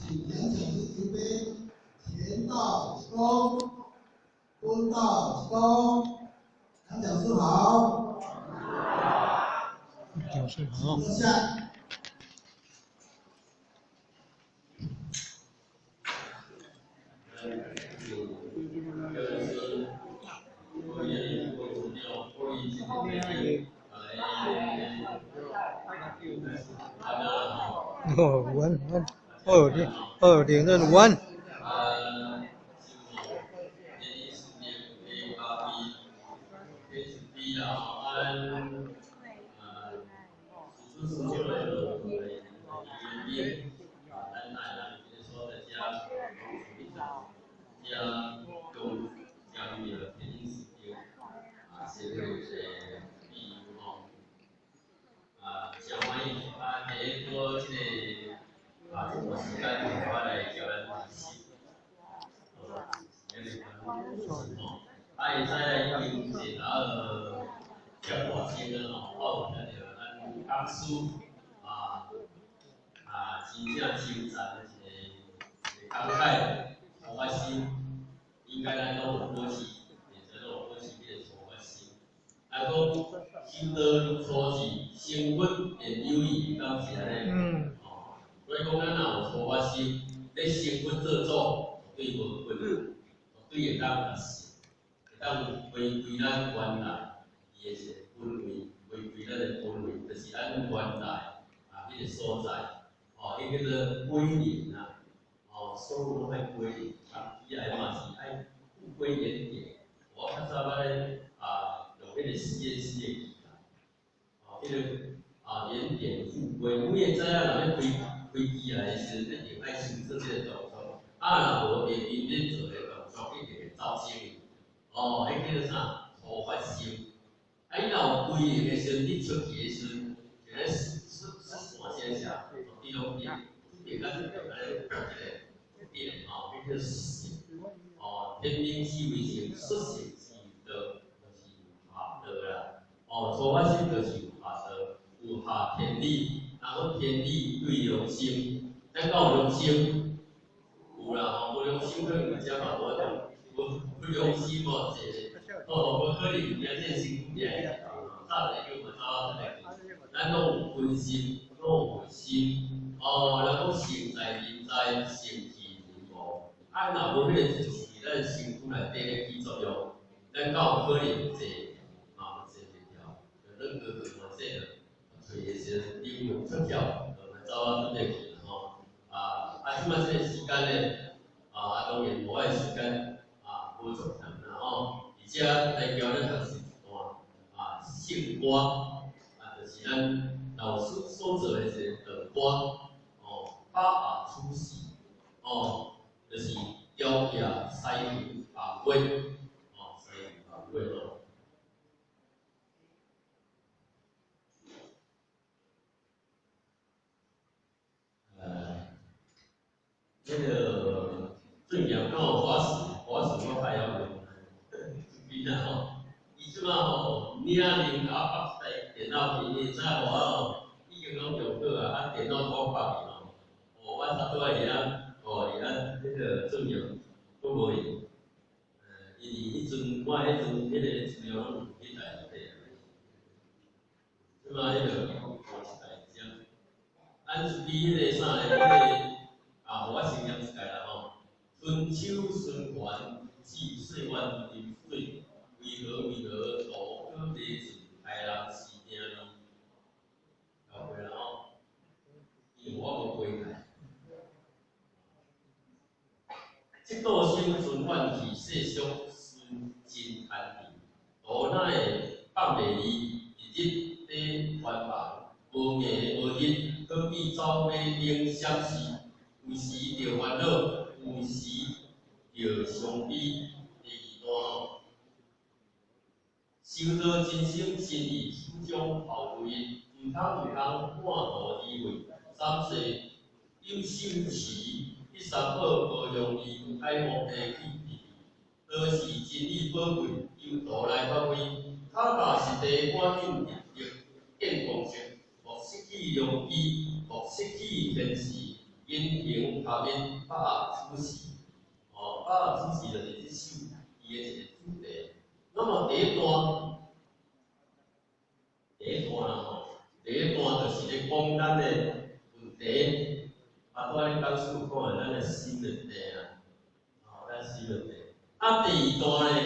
请梁讲师慈悲，前道一躬，中道一躬，梁讲师好。讲师好。请坐下。哦，穩穩，哦，你，哦，領任穩。言行合一，把握此時。哦，把握此時就是這首伊的一個主題。那麼第一段，第一段啦吼，第一段就是咧講咱的問題。啊，拄仔咧講師講的咱的心問題啦，哦，咱心問題。啊，第二段咧，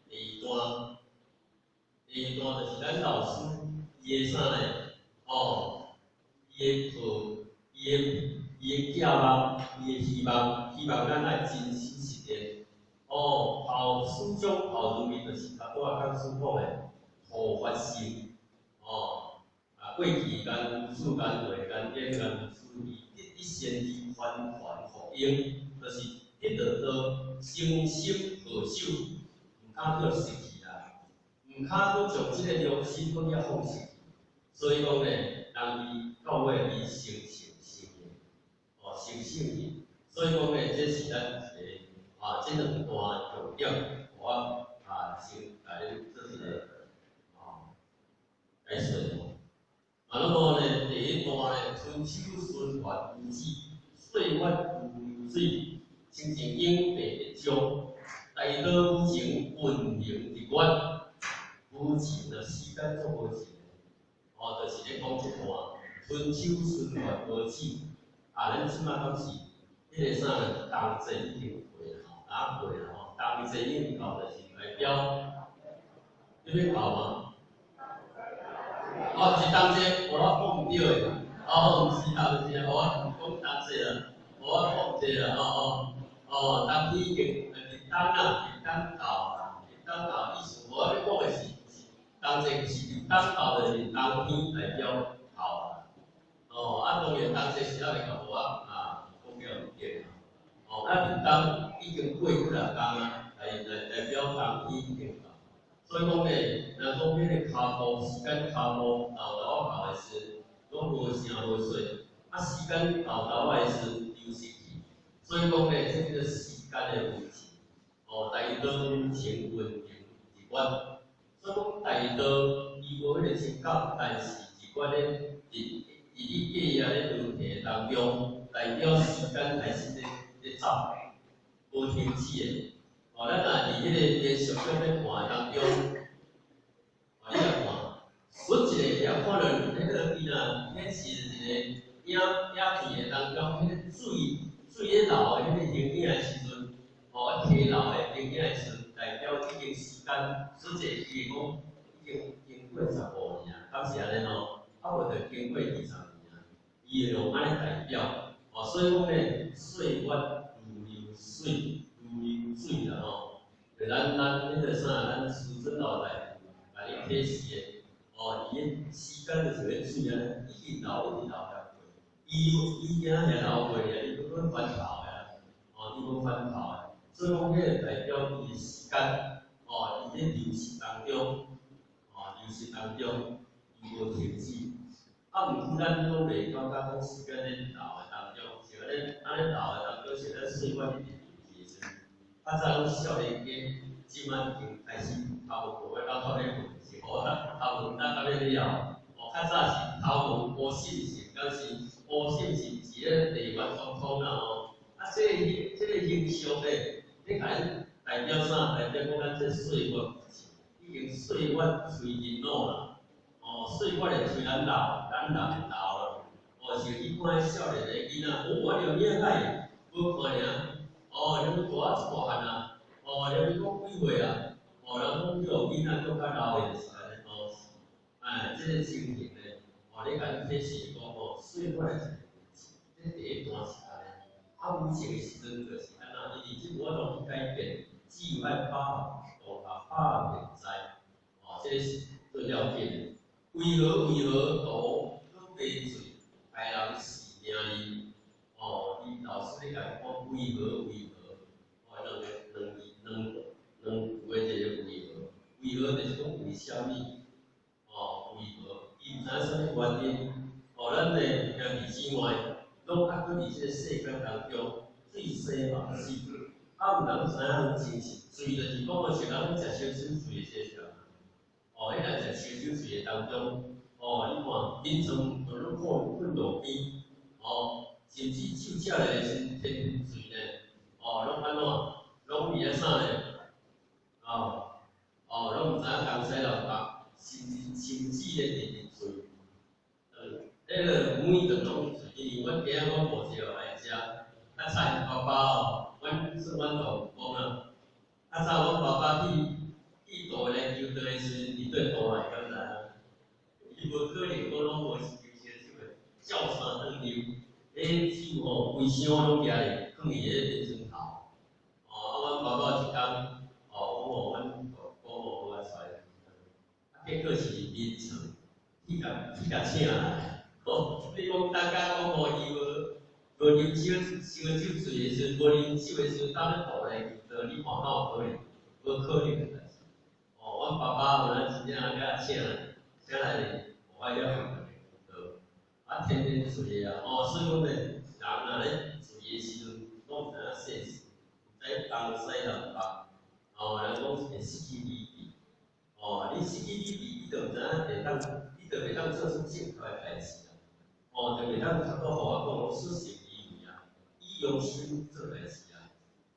第二段，第二段就是咱老師伊的啥咧？哦，伊的抱，伊的寄望，伊的希望，希望咱愛真心實意。哦，頭始終頭如面就是頭拄仔講師講的護法心。哦，啊，過去間無事間話間言間無事，伊得一善知還還福應，就是得到道誠心賀守，毋通叫失去啦，毋通閣將這個良心閣遐放失去。所以講咧，人伊到尾伊成聖聖的，哦，成聖的。所以講咧，這是咱一個啊，這兩段重點，我啊先共恁做一個啊解說。啊，那麼呢，第一段呢，春秋循環無止，歲月如流水，親像影地的將，大道無情，運行日月，無情啊，時間足無情的，哦，就是咧講這段春秋循環無止，啊，咱這馬敢是彼個啥呢？冬節已經過啦，吼，打過啦，吼，冬節已經到，就是代表，你欲到嗎？哦，是冬節，我講毋對的，哦，毋是冬節，我講冬節啦，我講錯啦，哦哦，哦，冬天已經日東啊，日東到，日東到意思，我咧講的是冬節是日東到，就是冬天代表到啦。哦，啊，當然冬節是猶未到，無啊，啊，講了毋對。哦，啊，日東已經過幾若工啊，來代表冬天已經到。所以講咧，若講彼個跤步時間跤步沓沓仔到的時陣，攏無聲無息，啊，時間沓沓仔的時陣流逝去。所以講咧，這叫做時間的無情。哦，大道無情，運行日月。所以講大道伊無彼個情感，但是日月咧，佇你過啊咧輪迴當中，代表時間開始咧走，無停止的。哦，咱若佇彼個連續劇咧看當中，哦，你若看，窣一下，你若看著彼個伊若顯示一個影片的當中，彼個水咧流的彼個形影的時陣，哦，溪流的形影的時陣，代表已經時間，窣一下伊會講已經經過15年啊，敢是按呢吼？啊無就經過20年啊，伊會用按呢代表，哦，所以講咧，歲月如流水，如流水啦吼。就咱彼個啥，咱師尊老大共你啟示的，哦，伊的時間就是咧水按呢，一直流一直流下過，伊今仔爾流過爾，伊閣閣翻頭的啊，哦，伊無翻頭的，所以講彼個代表伊的時間，哦，伊咧流逝當中，哦，流逝當中，伊無停止。啊，毋過咱攏袂感覺講時間咧流的當中，是按呢按呢流的當中，是咱歲月一直流去的時陣。較早攏少年家，這馬已經開始頭毛欲沤咧混，是無啊？頭毛沤咧了後，哦，較早是頭毛烏燊燊，敢是烏燊燊是咧地緣蒼蒼啦吼。啊，這個形象咧，你共咱代表啥？代表講咱這歲月已經歲月催人老啦。哦，歲月會催咱老，咱人會老啦。哦，像你看彼少年的囡仔，哦，我著囝仔無看爾，哦，連伊大仔一大漢啊，哦，連伊講幾歲啊？哦，人講叫囡仔閣較老的就是按呢哦。哎，這個情形咧，哦，你共咱啟示講吼，歲月是這第一段是按呢，啊，無情的時陣就是按怎，因為這無法度去改變，只有愛把握當下，把握現在，哦，這個是最要緊的。為何為何徒閣白醉，害人死命哩？哦，伊老師咧共講為何為何？哦，兩個兩字兩兩句的一個為何？為何就是講為啥物？哦，為何？伊毋知影啥物原因？哦，咱的兄弟姊妹攏猶閣佇這個世間當中，醉生夢死，啊，有人知影真實醉就是講像咱食燒酒醉的這個。哦，彼個食燒酒醉的當中，哦，你看眠床就攏困困路邊，哦，甚至手食落的時陣天天喙呢，哦，攏按怎？攏佇咧啥呢？哦，哦，攏毋知影東西南北，甚至咧日日喙，彼个每頓攏喙，因為阮今仔阮無一個來食，較早𪜶爸爸哦，阮算阮大舅公啊，較早阮爸爸去渡來求道的時陣，伊對渡來敢知影？伊無可能講攏無酒燒酒的，照三頓啉，彼酒吼規箱攏舉咧，囥佇彼個眠床頭。哦，啊，阮爸爸有一工，哦，講吼，阮大姑母無愛出來，啊，結果是眠床去共請來。哦，你講大家講吼，伊無啉酒，燒酒醉的時陣，無啉酒的時陣，當咧渡來求道，你看敢有可能？無可能的代誌。哦，阮爸爸有咱真正共請來，請來咧，予我遐求道，啊，天天醉啊，哦，所以講咧，人若咧醉的時陣，攏毋知影世事，毋知東西南北，哦，人講會失去理智，哦，你失去理智，你就毋知影會當，你就袂當做出正確的代誌啊，哦，就袂當頭拄予我講講失性離為啊，以良心做代誌啊，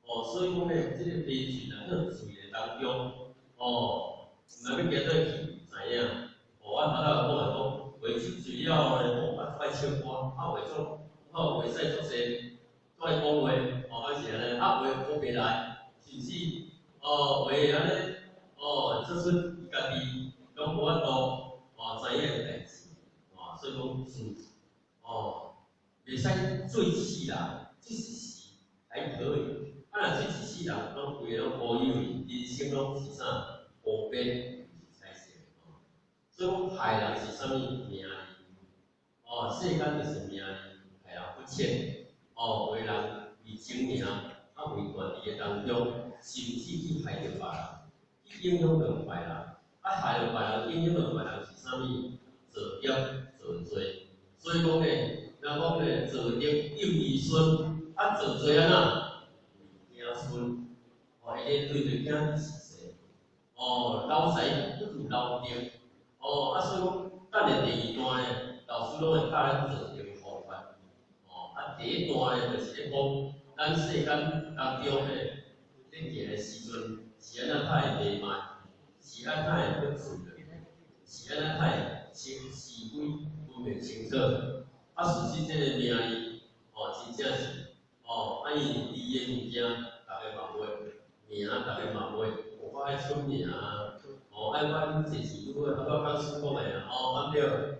哦，所以講咧，這個悲劇啊，喺醉的當中，哦，毋若欲行佗去，毋知影，哦，我頭拄有講來講，話酒醉了後咧，哦，啊，愛唱歌，啊，話做，啊，會使足濟，足愛講話，哦，還是按呢，啊，話講袂來，甚至，哦，話按呢，哦，做出伊家己攏無法度，哦，知影的代誌，哦，所以講醉，哦，袂使醉死人，這一時還可以，啊，若醉一世人，攏規个攏烏有去，人生攏是啥？烏白，毋是彩色的哦。所以講害人是啥物名利？哦，世間就是名利，害人不淺。哦，有的人為爭名，啊為權利的當中，甚至去害著別人，去影響著別人，啊害著別人，影響著別人是啥物？造業造罪。所以講咧，人講咧，造業應兒孫，啊造罪按怎？為子孫。哦，伊咧對著囝是說，哦，老師不如老德。哦，啊所以講，等下第二段咧，老師攏會教咱造德的方法。哦，啊第一段咧，就是咧講，咱世間當中咧，咧行的時陣，是按怎較會迷茫，是按怎會去醉落，是按怎較會清是非分袂清楚。啊，事實這個名利，哦，真正是，哦，啊伊利的物件，逐个嘛愛，名逐个嘛愛，我愛出名，哦，愛阮坐錢拄好，頭拄講師講的啊，哦，反正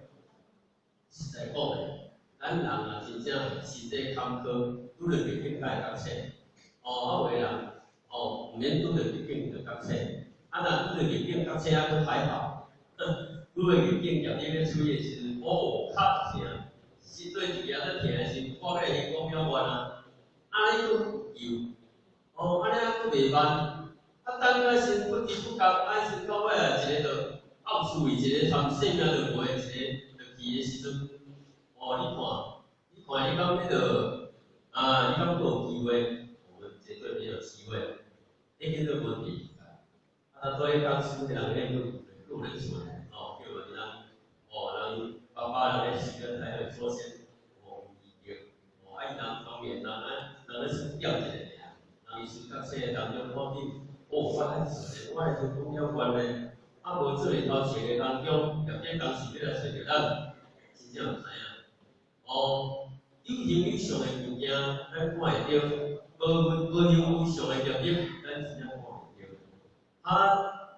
實在講的，咱人啊真正身體坎坷，拄著逆境才會覺醒。哦，啊有的人，哦，毋免拄著逆境就覺醒，啊若拄著逆境覺醒啊，閣還好，拄著逆境夾你欲吹的時陣，哦，較疼，是對一個咧疼的時陣，看起來講了遠啊，按呢閣又，哦，按呢閣袂慢，啊等啊先不知不覺，啊先到尾啊一個就後厝一個參性命就無的一個就去的時陣，哦，你看，你看你敢彼個啊，你敢閣有機會？我們絕對沒有機會，彼叫做問題。啊，對講師的人咧，閣有咧厝，哦，叫人，哦，人爸爸人咧時間才會祖先，哦，有遺哦，啊伊人當然人啊，人咧算點一個爾，人伊是覺醒當中看見，哦，我愛做咧，我愛做講了懸咧，啊無做佇頭前的當中，業者當時欲來揣著咱，真正毋知影。哦，有形有相的物件，咱看會著；無形無相的業力，咱真正看袂著。他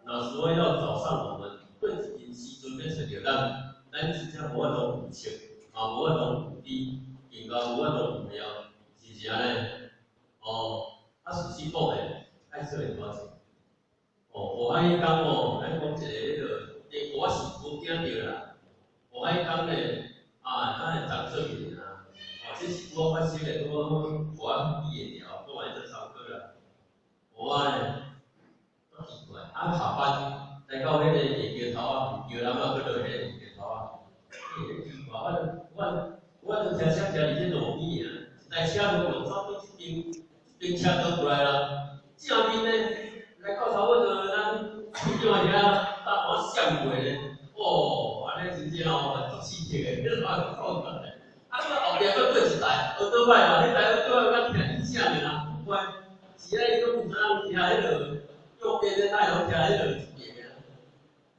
若說要找上我們，對一陣時陣欲揣著咱，咱真正無法度預測，嘛無法度預知，更加無法度預料，是毋是按呢？哦，啊，事實講的，愛做會多濟。哦，河海工哦，咱講一個彼個，我是無驚著啦。河海工咧，啊，咱會當做去啊。哦，這是拄仔發生的，拄仔好，予我記會牢，講來做參考啦。我咧，足奇怪，啊下班來到彼個下橋頭啊，橋南啊，去落彼個下橋頭啊，欸，奇怪，我就聽車停佇這路邊啊，一台車路路走對這邊，這邊車道過來啦，正面咧來到頭尾就咱處長遐搭我閃過咧，哦，按呢真正哦，足刺激的，你嘛講來，啊，閣後壁壁閣過一台奧多擺嘛，彼台奧多擺我聽印象的啦，奇怪，是啊，伊攏毋知影徛彼落，右邊的哪會攏徛彼落一邊的。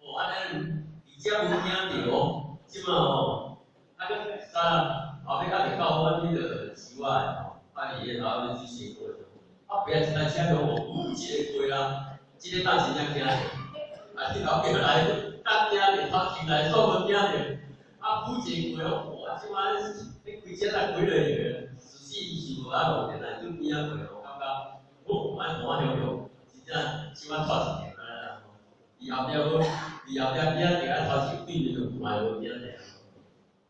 哦，按呢，而且無驚著哦，這馬吼，啊，閣啥？後尾仔就到阮彼個樹仔的吼，啊，伊个頭咧去先過，啊，後壁一台車就呼一个過啦，這个當真正驚著，啊，你後壁來等驚著，頭前來煞無驚著，啊，呼一個過哦，哇，這馬咧，彼規車仔開落去，事實伊是無法度的，但對邊仔過吼，感覺，哦，按看向向，真正這馬透一條啦，伊後壁無，伊後壁邊仔著啊，頭前對面就嘛無驚著，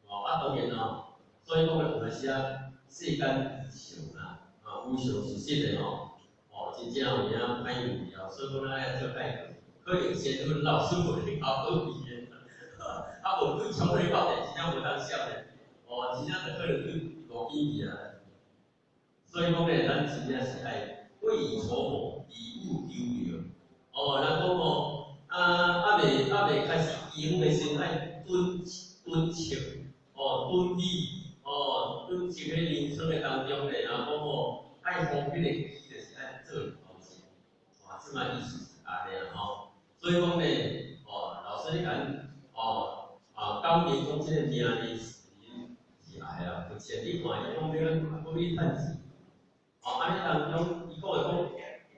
哦，啊，當然咯。所以講有當時啊，世間無常啦，啊，無常是實的吼，哦，真正有影歹無聊，所以講咱愛做改革，可能先阮老師無咧搞好味的，啊無對衝咧到底真正無當痟的，哦，真正就可能對無見去啊。所以講咧，咱真正是愛未雨綢繆，以物求苗。哦，人講哦，啊，猶未開始饑荒的時陣，愛囤囤粟，哦，囤米。哦，囤積彼糧倉的當中咧，然後講哦，愛防彼個飢，就是愛做投資。哇，這擺意思是按呢吼。所以講咧，哦，老師你講，哦，啊，講明講這個名利是是愛啊，目前你看伊講欲欲欲趁錢，哦，按呢當中，伊講會講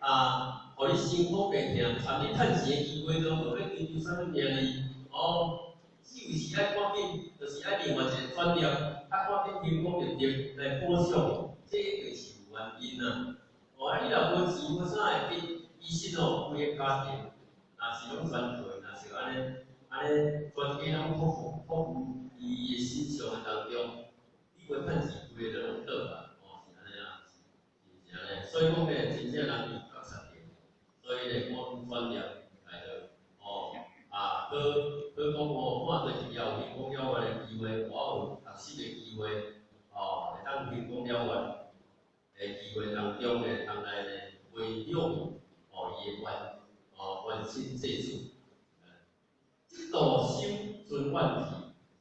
啊，予你辛苦白疼，參你趁錢的機會都無欲追求啥物名利，哦，只有是愛趕緊，就是愛另外一個轉念。啊，趕緊成功入定來補償，這一定是有原因啊！哦，啊，你若無錢無啥會去，其實哦，規个家庭，若是攏全靠，若是按呢按呢，全家攏匍匐匍匐佇伊的身上的當中，你無趁錢，規个就攏倒啊！哦，是按呢啊，是按呢。所以講咧，真正人有覺察力，所以咧，趕緊轉念來著，哦，啊，閣閣講哦，看著一條成功了願的機會，我有學習的機會，哦，會當成功了願的機會當中咧，通來咧回向，哦，伊的願，哦，願親濟主，嫉妒心存怨氣，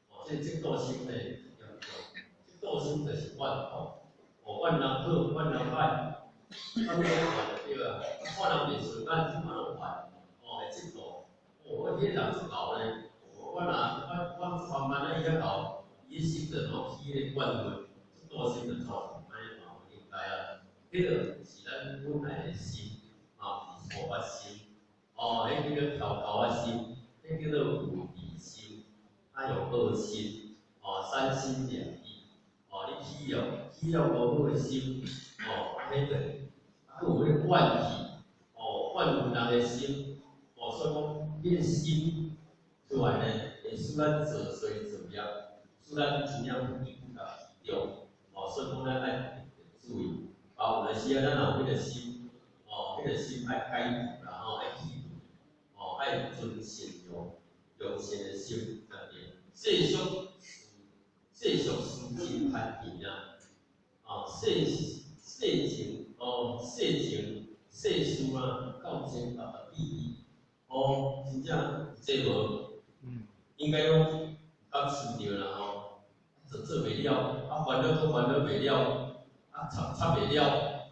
哦，這嫉妒心咧嚴重，嫉妒心就是怨妒，哦，怨人好，怨人歹，啥物攏怨就對啊，看人袂順眼，這嘛攏怨，哦，會嫉妒，哦，我彼個人足𠢕咧，我若我我緩慢啊，伊較𠢕，伊心就攏起彼個怨恨，嫉妒心就造成按呢嘛有應該啊，彼個是咱本來的心，嘛毋是初發心，哦，彼叫做剾剾仔心，彼叫做有疑心，還有惡心，哦，三心兩意，哦，你起了起了無好的心，哦，彼個，啊，閣有彼個怨氣，哦，怨恨人的心，哦，所以講，彼個心出來呢，會使咱造衰造業，使咱真正不知不覺之中，哦，所以講咱愛注意，啊，有當時啊，咱若有彼個心，哦，彼個心愛改除啦，吼，愛去除，哦，愛存善良、良善的心，才對。世俗世俗思真攀甜啊，哦，世世情哦，世情世事啊，較真沓沓意義，哦，真正有這無？應該講感受著啦吼，就做袂了，啊煩惱閣煩惱袂了，啊插插袂了，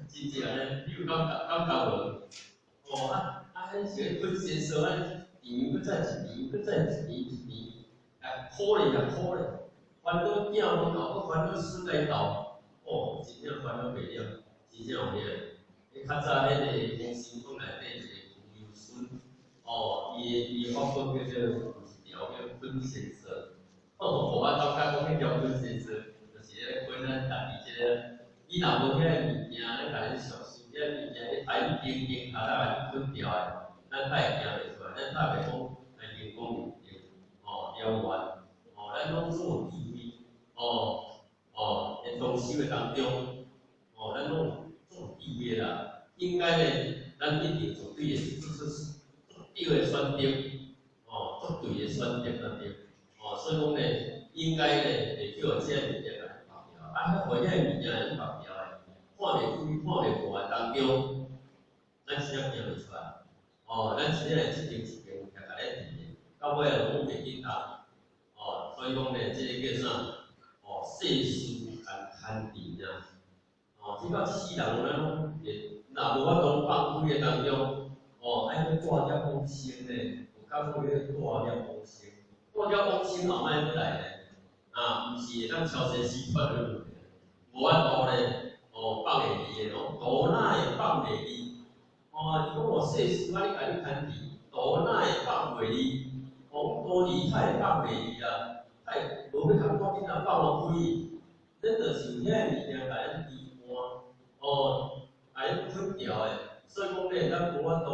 真正按呢，你有感覺感覺無？哦啊啊，彼是咧吞仙素，按呢甜閣再一甜，閣再一甜一甜，啊苦咧也苦咧，煩惱囝無夠，閣煩惱孫來鬥，哦，真正煩惱袂了，真正有影。彼較早彼个黃心峰內底一个浮游孫，哦，伊的伊的法寶叫做有一條叫吞仙素，哦，我感覺講彼條吞仙素，就是咧吞咱家己這个，你若無遐个物件咧，共恁熟悉，遐物件咧，台語冰冰卡仔共你吞掉的，咱才會行袂出來，咱才袂講來成功入定，哦，了願，哦，咱攏總有智慧，哦，哦，佇同修的當中，哦，咱攏總有智慧啦，應該呢，咱一定絕對會做出對的選擇，哦，做對的選擇才對，哦，所以講呢，應該呢，會叫這个物件共你縛掉，啊，予遐个物件共你縛掉的，看袂開、看袂破的當中，咱真正行袂出來，哦，咱真正會這邊一邊徛共咧佇的，到尾啊攏袂緊動，哦，所以講呢，這个叫啥？哦，世事共牽持啊。哦，這到這世人咱攏會，若無法度放開的當中，哦，愛閣帶業往生咧，有感覺咧帶業往生，帶業往生後擺閣來咧，啊，毋是會當超生死脫的問題，無法度咧，哦，放會離的哦，道哪會放袂離？哦，伊講哦，世事按呢共你牽持，道哪會放袂離？哦，道理較會放袂離啦，較會無欲共趕緊啊放予開，咱就是有遐个物件共咱牽絆，哦，共咱捆牢的，所以講咧，咱無法度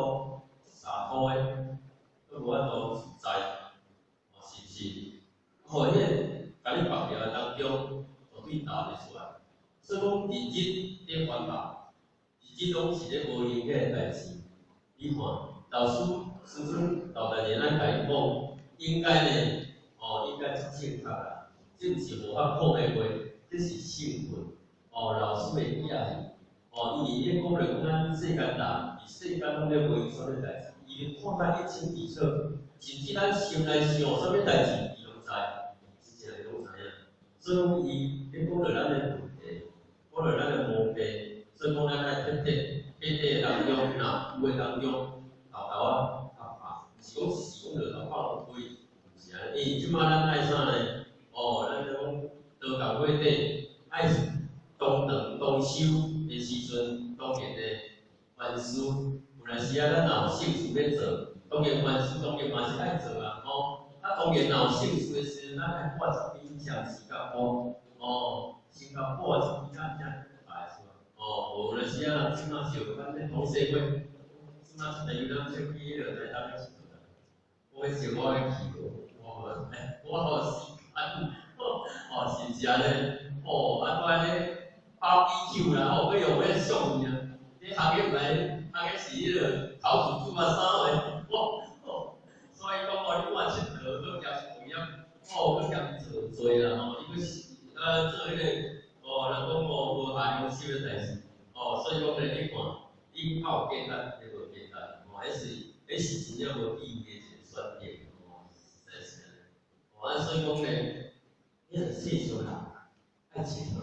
灑脫的，閣無法度自在，哦，是毋是？哦，彼個共你縛牢的當中，就對逃袂出來。所以講，日日咧煩惱，日日攏是咧無閒彼個代誌。你看，老師師尊老大人咱共你講，應該呢，哦，應該足正確啦。這毋是無法講的話，這是聖訓。哦，老師的教義。哦，伊咧講著講咱世間人，佇世間攏咧無閒啥物代誌，伊咧看甲一清二楚，甚至咱心內想啥物代誌，伊攏知，真正伊攏知影。所以講，伊咧講著咱的問題，講著咱的毛病，所以講咱愛徹底徹底的當中，若有的當中，沓沓仔較拍，毋是講一時講著就放開，毋是按呢。因為這擺咱愛啥呢？哦，咱咧講道共會底愛當長當修的時陣，當然呢，凡事有陣時啊，咱若有聖事欲做，當然凡事當然嘛是愛做啊，吼。啊，當然若有聖事的時陣，咱愛掛一支暫時甲布，哦，先共掛一支咱才來出來。哦，有陣時啊，人這馬笑，咱咧同社會，這馬一朋友咱出去彼个台東咧佚佗啦，我欲笑我欲去無，我無，欸，我無時間，哦，是毋是按呢？哦，啊，閣按呢 BBQ 啦，吼，閣用彼相片啊，你學个毋來，學个是彼个烤乳豬啊啥貨，哦，所以講哦，你看𨑨迌閣兼副業，哦，閣兼做濟啦，吼，伊閣是啊做彼个，哦，人講哦無下良心的代誌，哦，所以講咧，你看，你較有價值，彼無價值，哦，彼是真正無意義的一個選擇，哦，實在是按呢。哦，啊，所以講咧，彼個世俗人愛𨑨迌，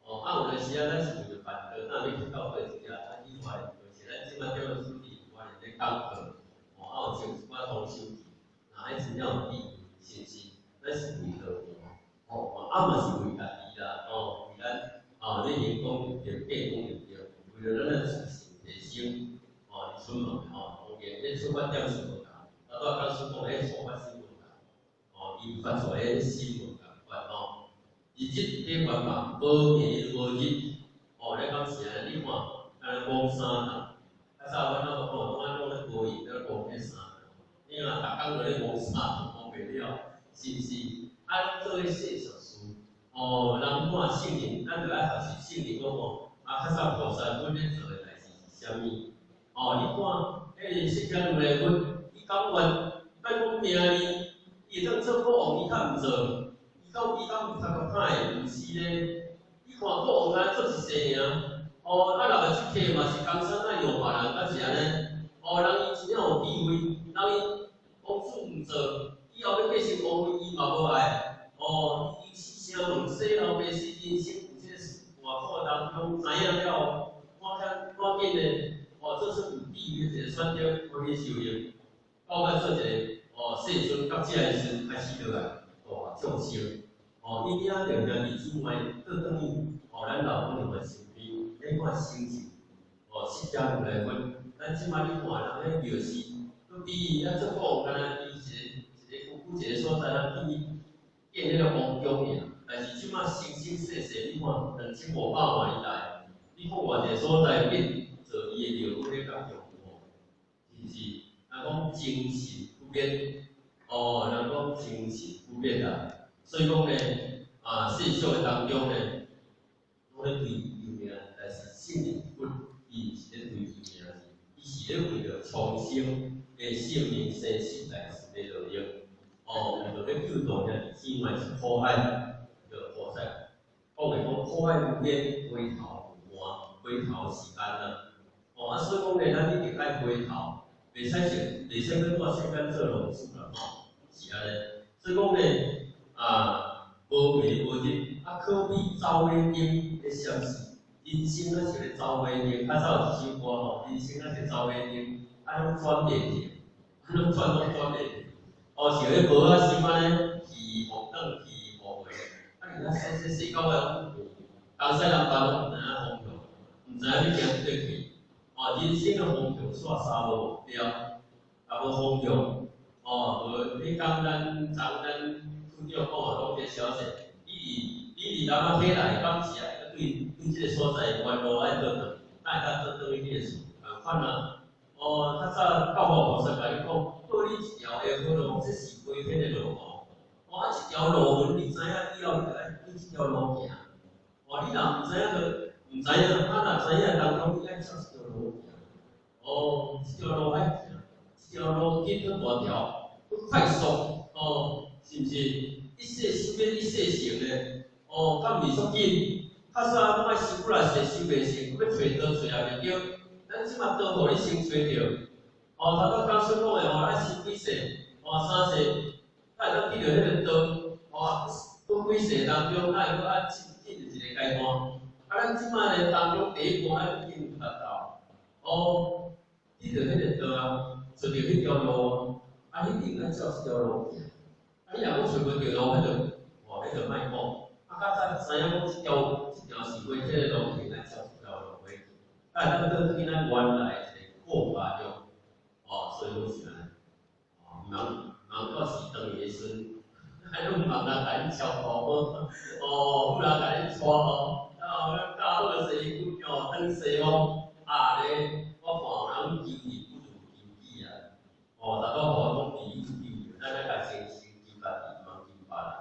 哦，啊有陣時啊，咱是為著辦道，若欲去到佗一啊以外，就是咱這擺踮咧處理，我咧講課，哦，啊有穿一寡同修去，若彼真正有智慧，是毋是？咱是為道哦，啊嘛是為家己啦，哦，為咱啊，你靈講對，假講對，為著咱的自信提升，哦，佇出門吼，當然彼出發點是無仝，啊，拄仔講師講彼出發心無仝，哦，伊發出來彼心無仝款吼。日日咧煩惱，無暝無日，哦，你敢是按呢？你看，敢若摸衫筒，較早阮老婆講，阮攏咧無閒咧摸彼衫筒，你若逐工佇咧摸衫筒，摸袂了，是毋是？啊，做彼世俗事，哦，人看聖人，咱著愛學習聖人講哦，啊，較早菩薩阮咧做的代誌是啥物？哦，你看，彼个釋迦牟尼佛，伊甘願，莫講名利，伊會當做國王，伊較毋做。伊敢有讀較歹的？毋是咧，你看國王敢若做一世爾，哦，啊六个出客嘛是江山愛讓別人，敢是按呢？哦，人伊真正有智慧，人伊王子毋做，以後欲繼承王位，伊嘛無愛。哦，伊死聲問生老病死，人生有這個四大苦當中，知影了後，趕緊趕緊的，哦，做出有智慧的一個選擇，歡喜修行，到尾做一個哦，世尊覺者的時陣開始落來，度眾生。哦，伊遐著兄弟姊妹倒轉去，哦，咱老母娘的身邊，你看成就，哦，釋迦牟尼佛，咱這擺你看人彼廟寺，閣比伊啊做國王敢若伊一個一個區區一個所在，咱去建彼個王宮爾。但是這擺生生世世，你看2500外年來，你看偌濟所在變做伊的廟宇咧共用無？是毋是？人講精神不變，哦，人講精神不變啦。所以講呢，啊，世俗的當中呢，攏咧追求名，但是聖人佛伊毋是咧追求名字，伊是咧為著蒼生的性命生死代志咧努力，哦，為著欲救度兄弟姊妹是苦海，著菩薩講的講苦海無邊，回頭有岸，回頭是岸啊。哦，啊，所以講呢，咱一定愛回頭，袂使說，袂使閣蹛世間做浪子啦，吼，是按呢。所以講呢，啊，無暝無日，啊，可比走馬燈的閃示，人生若像咧走馬燈，較早有一首歌吼，人生若像走馬燈，啊攏轉袂停，啊攏轉攏轉袂停。哦，像彼無仔心按呢，去予轉去予回，啊你若說說說到尾攏東西南北攏毋知影方向，毋知影欲行佗去。哦，人生的方向煞三無目標，啊無方向。哦，無彼工咱昨咱處長講的講一個消息，你佇南仔起來，敢是愛對這個所在原路愛倒轉，哪會當倒轉去你的厝？仝款啊。哦，較早教父菩薩共你講，倒你一條下好路，這是歸天的路吼。哦，啊一條路門，你知影以後，你就愛對這條路行。哦，你若毋知影就毋知影，啊若知影當中，你愛照這條路行。哦，這條路愛行，這條路緊閣大條，閣快速，哦，是毋是？一世修欲一世成咧，哦，敢毋是足緊？較早攏愛修幾若世修袂成，欲揣刀揣也袂著。咱這馬刀予你先揣著，哦，頭拄講說講的吼，咱修幾世，哦，三世，才會當得著彼个道，哦，閣幾世當中，才會閣愛進進入一個階段。啊，咱這馬咧當中第一步愛進入佛道，哦，得著彼个道啊，揣著彼條路，啊，一定愛照這條路行。啊，你若講揣無著路，彼就，哦，彼就莫講。啊，較早知影講這條是規這个路，一定愛照這條路去。啊，咱倒去咱原來一個過法中，哦，所以講是按呢，哦，毋通毋通到時轉去的時陣，啊，攏毋通人共恁超步，哦，有人共恁帶哦，啊，教好勢哦，轉西方，啊咧，我看有人求人不如求己啊，哦，逐個予我講自己求著，咱愛共先先求家己，毋通求別人。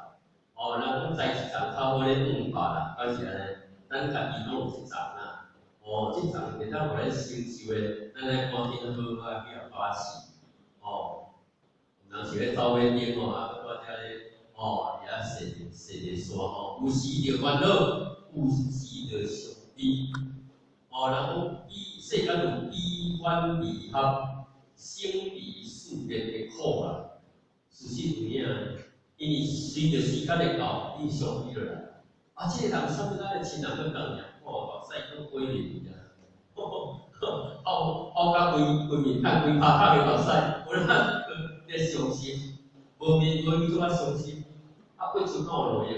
哦，人講財一層較好咧轉別啦，敢是按呢？咱家己攏有一層啦。哦，這層會當予咱承受的，咱愛趕緊好好仔去予把持。哦，毋通像咧走馬燈吼，啊，閣蹛遮咧，哦，佇遐踅踅踅煞吼，有時著煩惱，有時著傷悲。哦，人講悲世間有悲歡離合、生離死別的苦啊。事實有影，因為隨著時間的到，你傷悲落來。啊，這個人啥物咱的親人閣轉爾，哦，目屎閣歸入去啊！吼，哭哭甲規規面汗，規跤跤的目屎，有影咧傷心，無面無面閣較傷心。啊，過手敢有路用？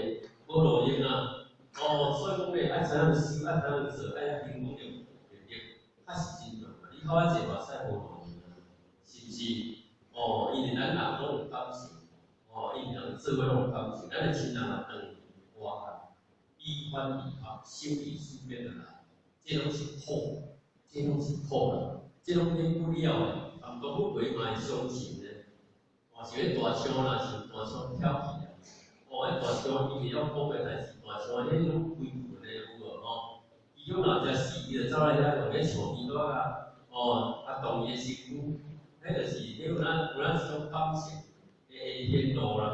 無路用啊！哦，所以講咧，愛怎樣修，愛怎樣做，愛行功德，對，確實真重要。你哭較濟目屎無路用啊，是毋是？哦，因為咱人攏有感情，哦，因為人做伙攏有感情，咱的親人若轉去，哇，悲歡離合，生離死別就來，這攏是苦，這攏是苦啦，這攏免不了的。含動物會嘛會傷心咧，哦，像彼大象啦，像大象跳起來，哦，彼大象伊袂曉講的，但是大象彼種規群的有無吼？伊講若食死，伊就走來遐用彼象鼻仔啊，哦，啊動伊的身軀，彼就是彼有咱有咱一種感情的顯露啦，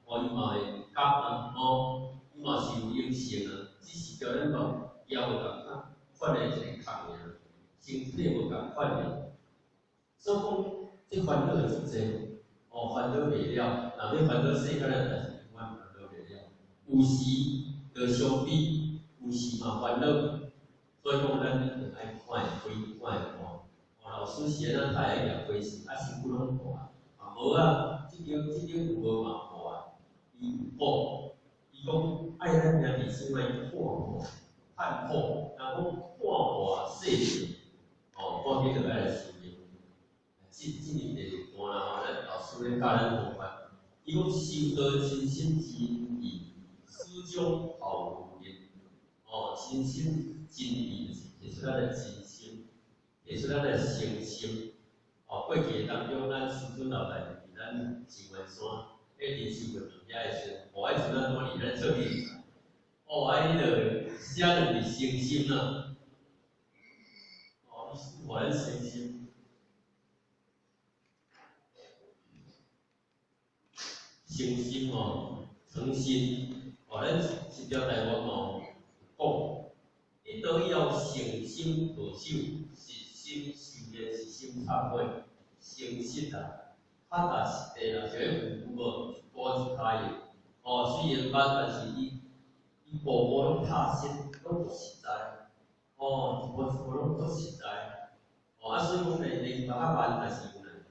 哦，伊嘛會感啊，吼，伊嘛是有靈性啊，只是叫咱目枵無仝款的一個空爾，身體無仝款爾。所以講，這煩惱會足濟，哦，煩惱袂了，若欲煩惱世間的代誌，永遠煩惱袂了。有時就傷悲，有時嘛煩惱，所以講咱一定愛看會開，看會看。哦，老師是按怎太愛舉開示，啊身軀攏大，啊無啊，這張有無嘛破啊？伊有講，伊講愛咱兄弟姊妹看破，看破，若講看破世事，哦，趕緊就愛來修行。進入第二段啦吼，咱老師咧教咱方法。伊講修道親心真義，始終毫無疑。哦，親心真義就是提出咱的真心，提出咱的誠心。哦，過去當中，咱師尊老大佇咱清源山，咧靈修過遐的時陣，哦，彼陣咱拄佇咱做比賽。哦，啊，彼个寫兩字誠心啊。哦，伊予咱誠心。誠心哦，誠心，哦，咱十條大願哦，講，得道以後誠心抱守，實心修煉，實心懺悔，誠實啊，腳踏實地啦，像彼有無一步一跤印，哦，雖然捌，但是伊伊步步攏踏實，攏足實在，哦，一步一步攏足實在，哦，啊，所以講咧，練較慢，但是有難度。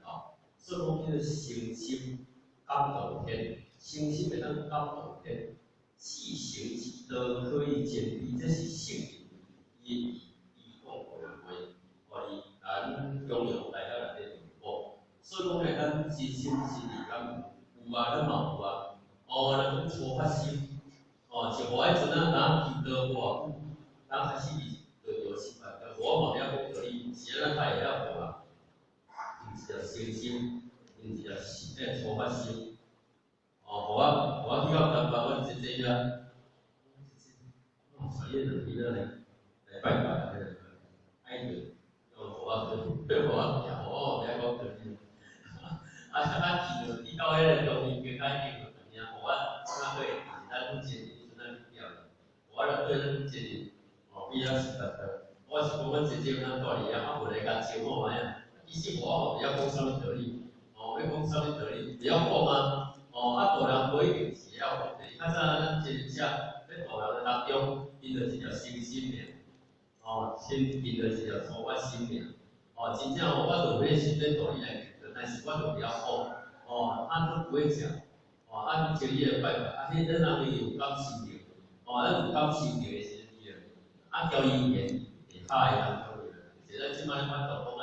所以講叫做誠心感動天，誠心會當感動天，至誠之道可以堅備，這是聖人伊伊講過的話，哦，伊咱中庸大家內底就講。所以講咧，咱真心真意敢有啊，咱嘛有啊。哦，咱講初發心，哦，像我彼陣啊，咱祈禱無偌久，咱開始就著失敗，我嘛袂曉講道理，是按怎較會曉無啊？用一條誠心，用一條初發心，哦，予我去到台北，阮姐姐遐，哦，帶彼兩囡仔來拜拜，愛著，予我予我徛，我袂曉講道理。啊啊去就去到彼个中英街仔頂，就爾，予我怎對？咱前日陣咱去釣，我就對咱前日，哦，比較實在。我是講阮姐姐咱住佇遐，啊無來共招呼看覓啊。其實我嘛袂曉講啥物道理，哦，欲講啥物道理，袂曉講啊。哦，啊大人無一定是會曉講的。較早咱前日遮咧大人的當中，𪜶就一條誠心爾，哦，先𪜶就一條初發心爾。哦，真正我就有彼心欲道理來講，但是我就袂曉講，哦，啊都不會講，哦，啊你叫伊來拜拜，啊，彼咱人有感受著，哦，咱有感受著的時陣，啊交伊緣下會當交伊，是咱這擺法度講愛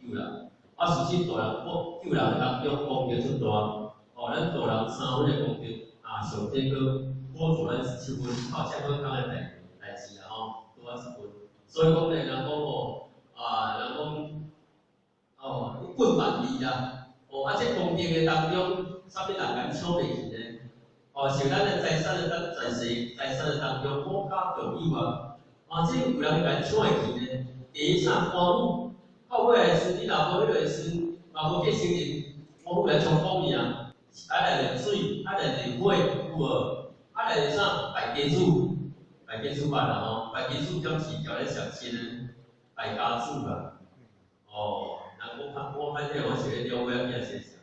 救人，啊事實大人講救人的當中功德足大，哦，咱大人三分的功德，啊上帝閣補助咱17分，靠遮好康的代誌啦吼，拄仔七分，所以講咧，人講哦，啊人講。哦，你棍萬里啦！哦，啊，這功德的當中，啥物人共搶袂去呢？哦，像咱的財產的當財勢財產的當中，國家共有啊！啊，這有人共搶會去呢？第一啥官府，到尾的時，你若無彼个時，嘛無繼承人，官府來衝鋒伊啊！啊來就水，啊來就火，有無？啊來就啥敗家子，敗家子捌啦吼，敗家子敢是交咧上親的敗家子啦，哦。我歹聽，我是咧了解囝先生，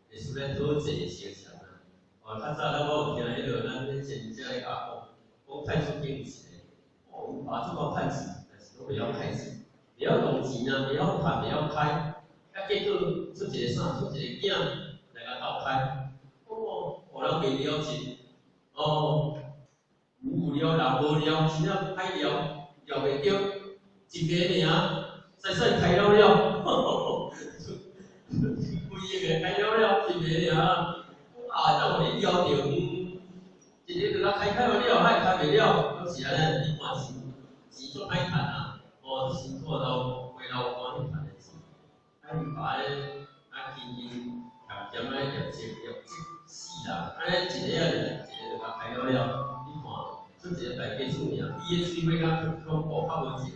會使咧討債先生啊。哦，較早咱我有聽彼个咱咧前者咧教講，講太子經有一个，哦，有爸做到趁錢，但是攏袂曉開錢，袂曉動錢啊，袂曉趁，袂曉開，啊結果出一個啥？出一個囝來共鬥開，哦，予人袂了錢，哦，有了人無了，真正歹了，了袂著，一个爾，使使開了了。呵呵規個開了了，一个爾，啊，才予你撩著，一个就共開開了了，還開袂了，攏是按呢。你看錢，錢足歹趁啊，哦，辛苦到回老歡喜趁的錢，啊，伊把按呢啊勤勤俭俭按呢業績業績死啦，按呢一个啊，一個就共開了了，你看出一個敗家子爾，伊的水果較恐怖，較無錢，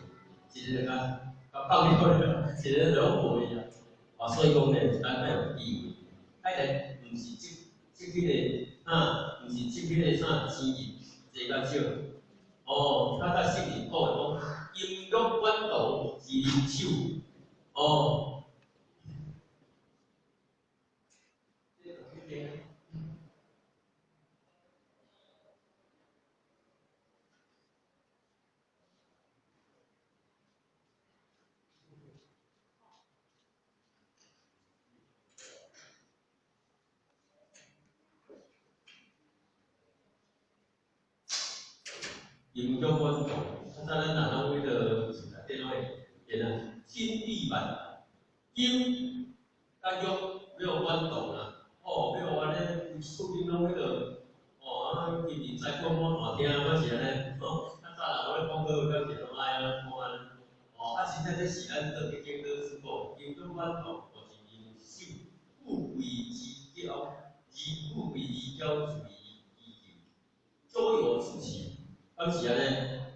一个就共共放了了，一个就攏無去啊。啊，所以講咧，咱愛有智慧，愛來毋是積積彼個啊，毋是積彼個啥錢銀濟較少。哦，較早聖人講的講，淫欲遠動是人手，哦。淫欲遠動，較早咱若攏彼个內底攏會變啊，金地板，金佮欲欲遠動啊，哦，欲按呢，出面攏彼个，哦，啊，金银财宝满大廳，敢是按呢？哦，較早人咧講好，敢是攏愛按呢講按呢？哦，啊，實在這是咱道德經老師講，淫欲遠動，就是人手富貴之驕，而富貴而驕自以咎由自取。敢是按呢？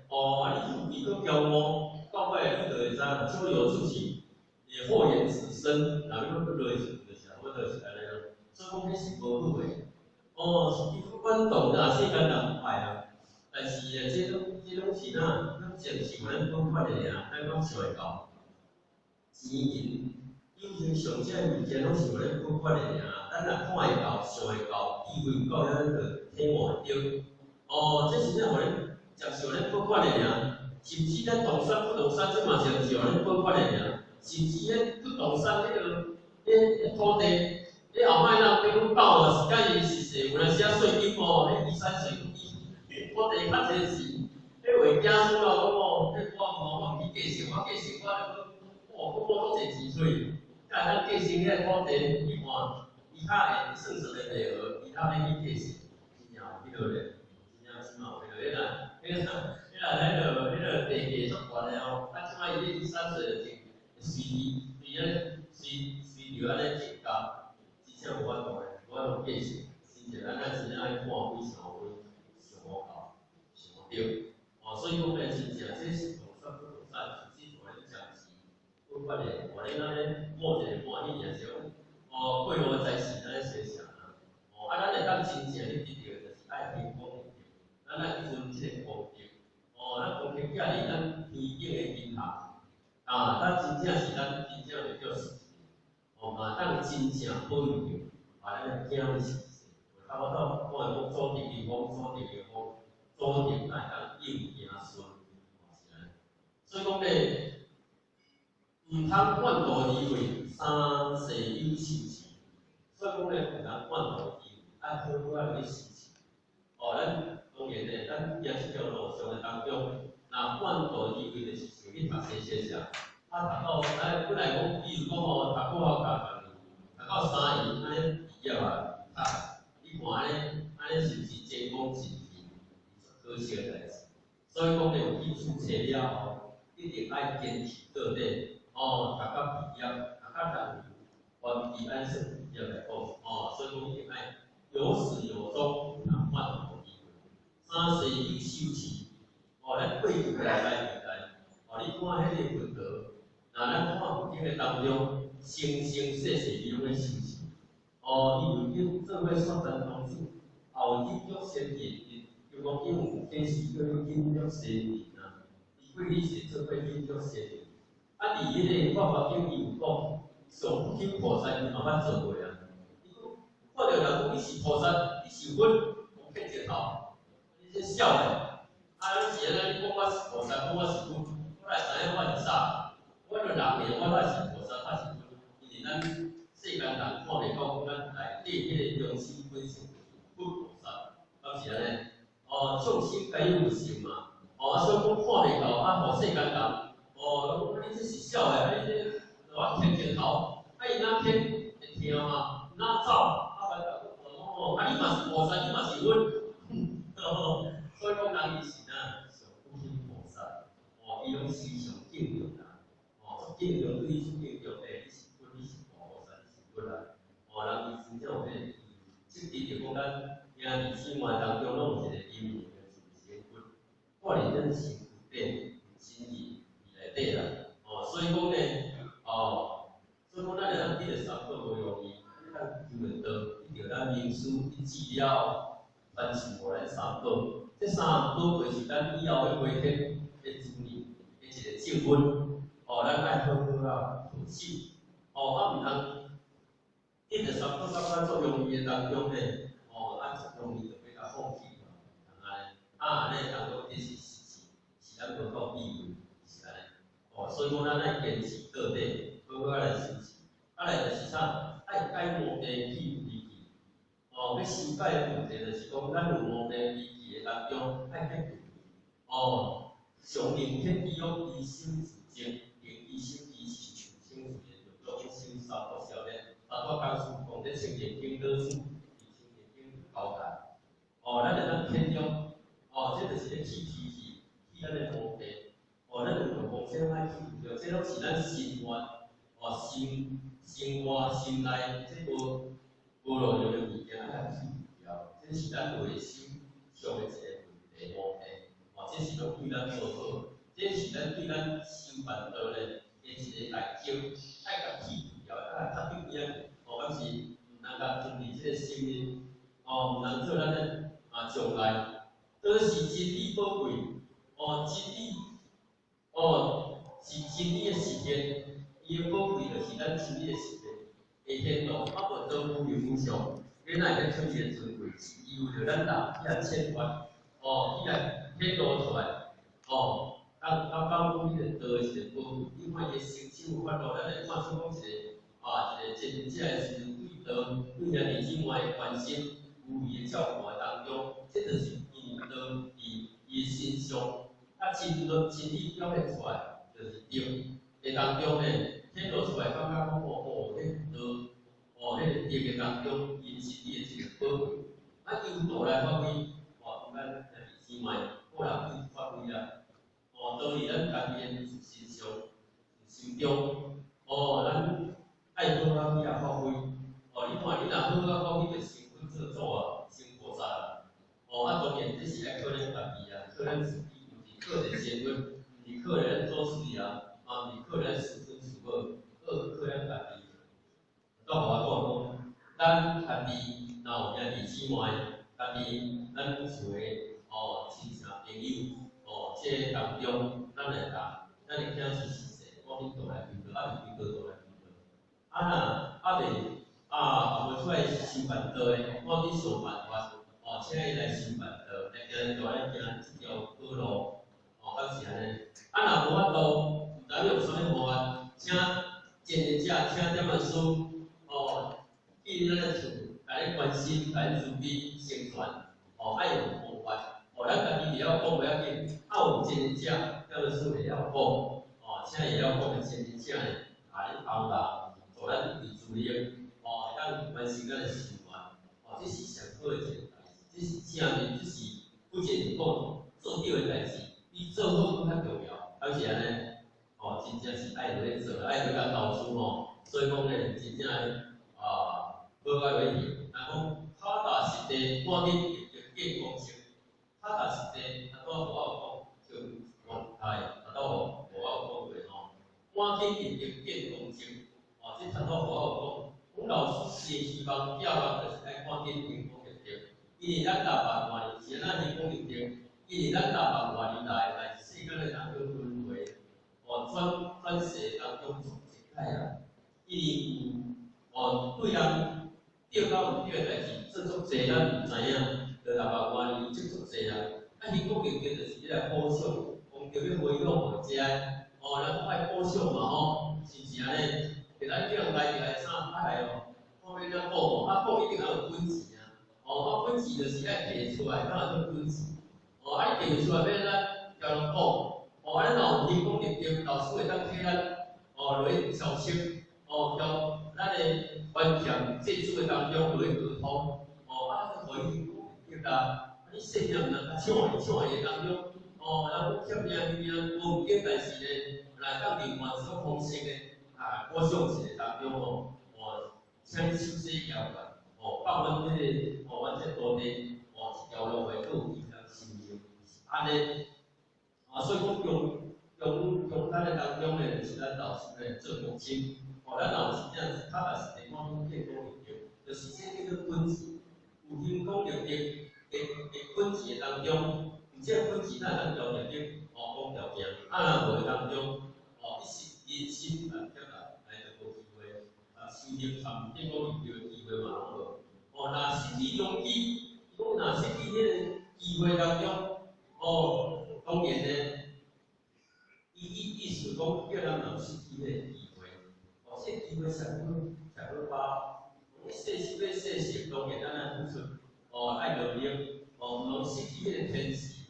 哦，啊，你富貴閣驕傲，到尾你就會知影，咎由自取，會禍延子孫，若欲閣落去，就是差不多就是按呢咯。所以講，彼是無好的。哦，伊阮動啊，世間人愛啊，但是呢，這攏是哪，攏淨是咱講法的爾，咱攏想會到。錢銀、有形上這物件攏是予咱講法的爾，咱若看會到、想會到，智慧有夠，咱就體悟會著。哦，哦，這是咧，予恁接受咧報款的爾，甚至咱動產不動產，這嘛是毋是予恁報款的爾，甚至咧不動產彼個彼土地，彼後擺人比阮鬥啊，是佮伊是勢有當時仔稅金哦，彼遺產稅伊土地較濟錢，彼話驚輸了講哦，彼我無我毋去繼承，我繼承我就講，哦，講我足濟錢出去，才會當繼承彼個土地，你看伊較會算算的袂好，伊較欲去繼承，真正有彼落咧。真正有彼落，彼个地價足懸的哦，啊，這擺伊咧遺產稅就隨隨咧隨隨著按呢增加，真正無法度咧，無法度繼承，真正咱咱真正愛看幾想幾想無夠，想無著，哦，所以講咧，真正這是動產不動產，甚至予恁暫時不管的，予恁按呢過一个歡喜，也是講哦，過路在時咱咧寫啥啊，哦，啊，咱會當真正去得著，就是愛行功德，咱愛存這個功德。哦，咱功德寄佇咱天頂的銀行，啊，咱真正是咱真正會叫實哦，嘛當真正保佑著，把咱的囝兒實現。差不多，我會講祖德靈風，祖德靈風，祖德會當應子孫，哦是按呢。所以講咧，毋通半途而廢，三世有修持。所以講咧，毋通半途而廢，愛好好仔去修持。哦，咱當然咧，咱行這條路上的當中，若半途而廢，就是想去讀書學啥，啊，讀到哎，本來講，比如講吼，讀國校讀讀到三年，按呢畢業啊，讀，你看按呢，按呢是毋是前功盡棄？可惜的代誌。所以講咧，有去註冊了後，一定愛堅持到底，哦，讀到畢業，讀到人完畢按算畢業來講，哦，所以講一定愛有始有終，毋通半途而廢。三世有修持，哦，咱過去來來來，哦，你看彼个佛陀，若咱看佛經的當中，生生世世伊攏咧修持，哦，伊有去做過雪山童子，也有去玉仙人，金剛經有啟示叫做引玉仙人啊，伊過去是做過引玉仙人，啊，佇彼个法華經伊有講，上不起菩薩伊嘛捌做過啊，伊講看著人講你是菩薩，你是佛，講騙石頭，你這痟的，啊，你是按呢？你講我是菩薩，講我是佛，我哪會知影我是啥？我著人爾，我哪是菩薩，哪是佛？因為咱世間人看袂到，咱內底彼個良心本性就是佛菩薩，敢是按呢？哦，眾生皆有性嘛，哦，所以講看袂到，啊，予世間人，哦，講你這是痟的，啊，你這我牽石頭，啊，伊若牽會疼嘛，若走，啊，來講哦，啊，你嘛是菩薩，你嘛是佛，所以講人伊是哪上普賢菩薩，哦，伊攏時常敬重人，哦，敬重對伊敬重，欸，你是佛，你是大菩薩，你是佛啊，哦，人伊真正有彼個，這其實講咱兄弟姊妹當中，攏有一個陰影的自身佛，掛佇咱身軀底，心意內底啦，哦，所以講咧，哦，所以講咱會當得著三寶無容易，咱求會到，得著咱明師一智了後，傳授予咱三寶，這三項寶貝是咱以後欲歸天的資糧的一個正分，哦，咱愛好好仔持守，哦，啊，毋通得著三寶感覺足容易的當中咧，哦，啊，足容易就欲共放棄，通按呢，啊，按呢當中其實是咱無夠智慧，是按呢，哦，所以講咱愛堅持到底，好好仔來修持，啊來就是啥，愛解無明去菩提，哦，欲修解的問題就是講，咱有無明迷去的當中，愛去除，哦，常寧天地勇依心自證，寧依心依是求生自的，就做修三福少年，啊，我講師講這清淨經老師，佇清淨經交代，哦，咱會當天中，哦，這就是咧去脾氣，去咱的無明，哦，咱有著妄想愛去除著，這攏是咱心願，哦，心心外心內這無無路用的物件愛共去除掉，這是咱內心上的一個問題無明，哦，這是攏對咱無好，這是咱對咱修辦道咧的一個代價，愛共去除掉，愛共拍掉邊仔，哦，敢是毋通共存佇這個心裡，哦，毋通做咱的啊障礙。這是真理寶貴，哦，真理，哦，是真理的實現，伊的寶貴就是咱真理的實現，會顯露，啊無道無明無相，你哪會當出現尊貴？是伊為著咱人遐欠缺，哦，哦，起來顯露出來，哦，當感覺講彼個道是一個寶貴，你看伊的成就有法度，咱來看出講一個啊，一個真正的時陣對道對兄弟姊妹的關心，有伊的照顧的當中，這就是因為道佇伊的身上，較親落親自表現出來，就是德的當中呢，顯露出來，感覺講哦哦，彼個道哦，彼個德的當中，伊是伊的一個寶貴，啊，由道來發揮，哦，咱兄弟姊妹個人去發揮啦。哦，道佇咱家己的身上、心中，哦，咱愛好好去啊發揮。哦，你看，你若好好發揮，就成佛做祖啊，成菩薩啊。哦，啊，當然這是愛靠咱家己啊，靠咱自己，毋是靠一個仙佛，毋是靠咱祖師啊，嘛毋是靠咱師尊師母，靠咱家己。到我講，咱家己若有兄弟姊妹，家己咱厝的哦親戚朋友，哦，這個當中，咱會當，咱的囝是實際，我去倒來求道，啊未求道倒來求道。啊若啊未啊，袂出來修辦道的，我去想辦法，哦，請伊來修辦道，來行就來行這條好路，哦，敢是按呢？啊若無法度，毋知用啥物方法，請前日者，請點仔師，哦，去咱的厝，共你關心，共你慈悲成全，哦，愛用方法。哦，咱家己會曉講無要緊，啊有前日者，點仔師會曉講，哦，請會曉講的前日者呢，共你幫忙，助咱為助力，哦，會當完成咱的心願，哦，這是上好的一個代誌，這是正面，這是不僅是講做對的代誌，比做好閣較重要，敢是按呢？哦，真正是愛落去做，愛落去共投資吼，所以講呢，真正啊，好甲落去，若講腳踏實地，趕緊立德建功績。腳踏實地，啊，拄仔無我有講，就我哎，啊，拄無無我有講過吼，趕緊立德建功績，哦，這頭拄無我有講，阮老師的希望寄望就是愛趕緊成功立德，因為咱六百外年是按怎成功立德？因為咱六百外年來來世間的當中輪迴，哦，轉轉世當中做一擺啊，因為有哦對人對甲毋對的代誌做足濟，咱毋知影。就六百外年積足濟啊！啊，興功立德就是欲來補償，功德欲回向予遮，哦，人講愛補償嘛吼，是毋是按呢？就咱叫人來就來啥啊來哦，看欲按怎講哦，啊講一定愛有本錢啊，哦，啊本錢就是愛提出來，才會做本錢。哦，啊你提出來欲按怎交人講？哦，啊咱若有興功立德，老師會當替咱哦落去調息，哦，調咱的關鍵這組的當中落去溝通，哦，啊就予伊。對啦，啊你細漢毋通共搶伊搶伊的當中，哦，人講欠命命無毋對，但是呢，若會當另外一種方式呢，啊，補償一個當中吼，哦，請你手洗交來，哦，放阮這個，哦，阮這徒弟，哦，一條路會閣有其他修行，是按呢，啊，所以講中中中間的當中呢，就是咱老師呢做中心，哦，咱若有真正腳踏實地講建功立德，就是這叫做本錢，有興功立德。的的本錢的當中，有這個本錢，咱會當調定的，哦，講條件，啊，若無的當中，哦，一時人心啊，欠來來就無機會，啊，修行參建功立德的機會嘛攏無。哦，若失去良機，伊講若失去彼個機會當中，哦，當然呢，伊意意思講叫咱若失去彼個機會，哦，這個機會上好上好把握，細心欲細心，當然咱愛付出。哦，愛努力，哦，毋通失去彼個天時，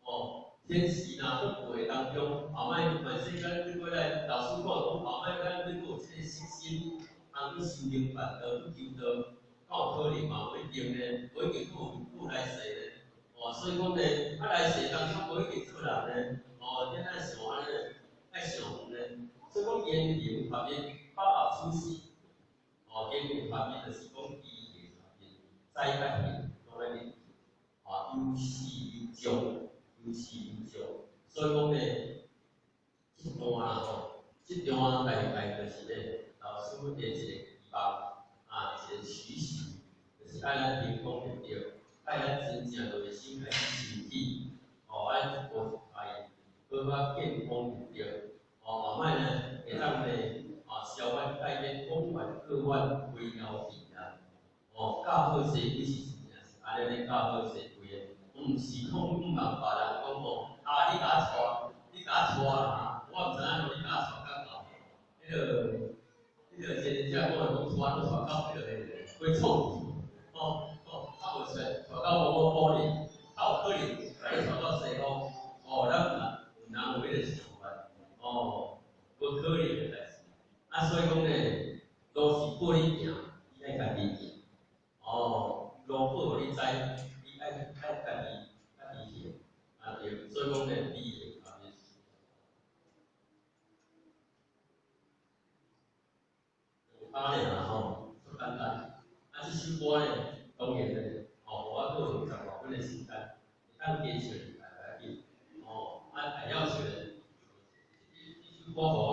哦，天時若閣過當中，後擺全世間你過來，老師看講後擺咱你閣有這個信心，通去修行辦道去求道，敢有可能嘛？無一定呢，無一定閣有閣有來世呢。哦，所以講呢，啊來世當中無一定做人呢，哦，你愛想按呢，愛想遠呢。所以講言行合一，法合處事。哦，言行合一就是講知行合一，知甲行。啊，有始有終，有始有終，所以講呢，這段啦吼，這段大概就是咧，老師的一個期望，啊，一個期許，就是愛咱成功立德，愛咱真正落心來去修起，哦，愛一步一步，好啊建功立德，哦，後擺呢會當呢，啊，消怨解怨，廣願各願為了去啊，哦，教好勢鬼是真正是按呢咧教好勢鬼的，毋毋是講毋茫別人講吼，啊，你共我帶，你共我帶啦，我毋知影講你共我帶到到，彼個前者講的講帶都帶到彼個過創去，吼吼，啊無帶帶到某某埔里，較有可能共你帶到西方，哦，咱毋通有彼個想法，哦，無可能的代誌。啊，所以講呢，路是報你行，你愛家己行，哦，路報予你知，你愛家己行，啊對，所以講呢，你會後面兩拍爾吼，足簡單。啊，這首歌呢，當然呢，哦，我閣有十外分的時間，會當加唱，會要緊，哦，啊，會曉唱，這首歌吼。